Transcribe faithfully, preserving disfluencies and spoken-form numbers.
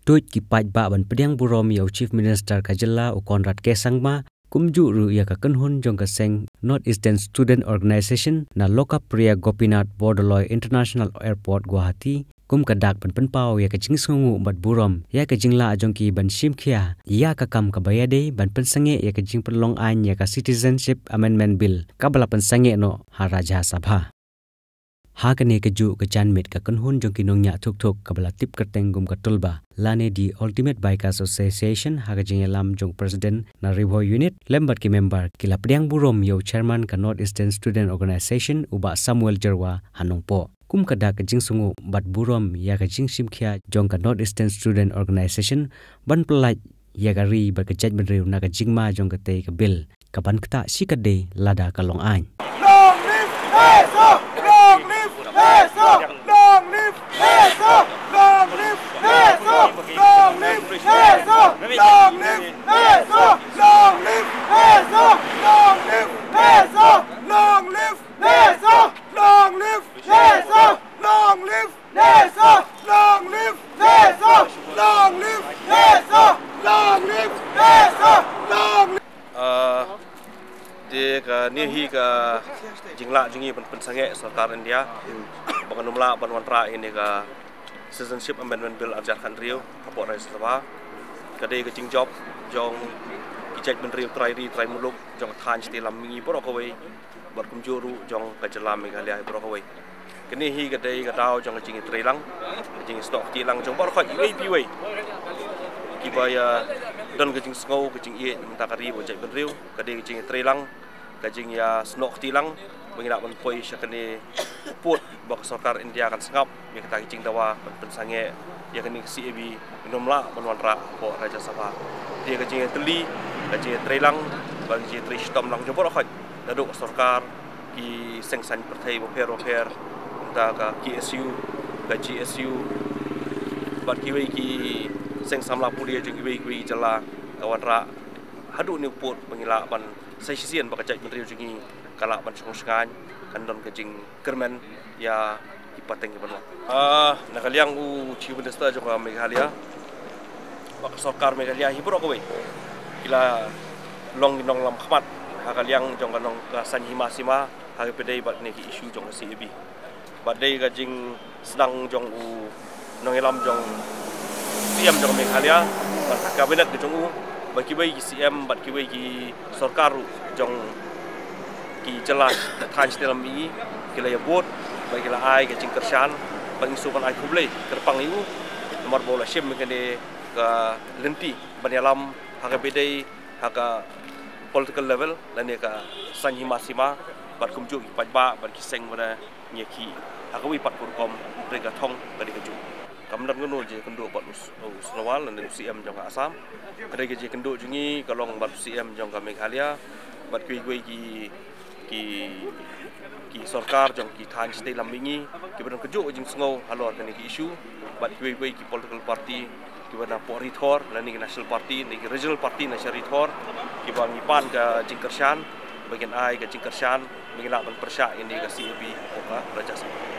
Tuid ki paidbah ban pdiang burom ïa u Chief Minister ka jylla u Conrad K Sangma, kumjuh ruh ïa ka kynhun jong ka seng North Eastern Student Organisation na Lokapriya Gopinath Bordoloi International Airport, Guwahati, kum ka dak ban pynpaw ïa ka jingsngewnguh bad burom ïa ka jinglah jong ki ban shim khia ïa ka kam kaba ïadei ban pynsangeh ïa ka jingpynlong aiñ ïa ka Citizenship Amendment Bill kaba la pynsangeh noh ha Rajya Sabha. Ha kane kajuh ka janmiet, ka kynhun jong ki nongñiah thukthuk kaba la tip kyrteng kum ka TULBA lane The Ultimate Bikers Association, ha ka jingïalam jong u President na Ri Bhoi Unit lem bad ki member, ki la pdiang burom ïa u Chairman ka North Eastern Student Organisation, u Bah Samuel Jyrwa, ha Nongpoh. Kum ka dak ka jingsngewnguh bad burom ïa ka jingshim khia jong ka North Eastern Student Organisation ban pyllait ïa ka ri bad ka jaitbynriew na ka jingma jong katei ka Bill, kaban ktah shikatdei lada ka long aiñ. Long live Nehru! Long live Nehru! Long live Nehru! Long live Nehru! Long live Nehru! Long live Nehru! Long live Nehru! Long live Nehru! Long live Nehru! Long live Nehru! Long live Nehru! Long live Nehru! Long live Nehru! Long live Nehru! Long live Ah, te kane hi ka jinglah jong ngi ban pynsangeh sorkar India ba kan ym lah ban wanrah ïa kane ka Citizenship Amendment Bill ar hajar khathynriew hapoh Rajya Sabha. Ka dei ka jingjop jong ki jaitbynriew trai ri trai muluk, jong ka thaiñ shatei lam mihngi baroh kawei, bad kumjuh ruh jong ka jylla Meghalaya baroh kawei. Kane hi ka dei ka daw jong ka jingïatreilang, ka jingsnoh kti lang jong baroh kawei, iwei pa iwei, kiba ïa don ka jingsngew, ka jingïeit na ka bynta ka ri bad ka jaitbynriew. Ka dei ka jingïatreilang, ka jingïasnoh kti lang ba ngin lah ban poi sha kane u pud ba ka sorkar India kan sngap ïa kata ka jingdawa ban pynsangeh ïa kane ka C A B, ngin ym lah ban wanrah hapoh Rajya Sabha. Te ka jingïatylli, ka jingïatreilang, ka jingïatrei shitom lang jong baroh kawei, naduh ka sorkar, ki seng saiñ pyrthei bapher bapher, kumta ka K S U, ka G S U, bad kiwei ki seng samla pule jong kiwei kiwei ki jylla, ka wanrah haduh ne u pud ba ngin lah ban sa shisien ba ka jaitbynriew jong ngi ka lah ban shong shngaiñ, kan don ka jingkyrmen ïa ki pateng kiban wan. Ah, na ka liang u Chief Minister jong ka Meghalaya, bad ka sorkar Meghalaya hi baroh kawei, ki la long ki nonglam khmat ha ka liang jong ka nong ka saiñ hima sima, ha kaba ïadei bad kine ki issue jong ka C A B. Bad dei ka jingsdang jong u nongïalam jong C M jong Meghalaya bad ka cabinet ka jong u, bad kiwei ki C M bad kiwei ki sorkar ruh jong ki jylla thaiñ shatei lam mihngi, ki la ïabud bad ki la ai ka jingkyrshan, bad ngi shu ban ai khublei kyrpang ïa u namar ba u la shim ïa kane ka lynti ban ïalam ha kaba ïadei ha ka political level lane ka saiñ hima sima, bad kumjuh ki paidbah bad ki seng ba ngi ïa ki ha kawei pat ka rukom, hynrei ka thong ka dei kajuh. Kam don kano jingïakynduh bad u s-, u Sonowal lane u C M jong ka Assam. Hynrei ka jingïakynduh jong ngi ka long bad u C M jong ka Meghalaya bad kiwei kiwei ki, ki, ki sorkar jong ki thaiñ shatei lam mihngi, kiba don kajuh ka jingsngew halor kane ka issue, bad kiwei kiwei ki political party kiba na poh ri thor lane ki national party ne ki regional party na sha ri thor, kiba ngi pan ka jingkyrshan ba kin ai ka jingkyrshan ba ngin lah ban pyrshah ïa kane ka C A B hapoh ka Rajya Sabha.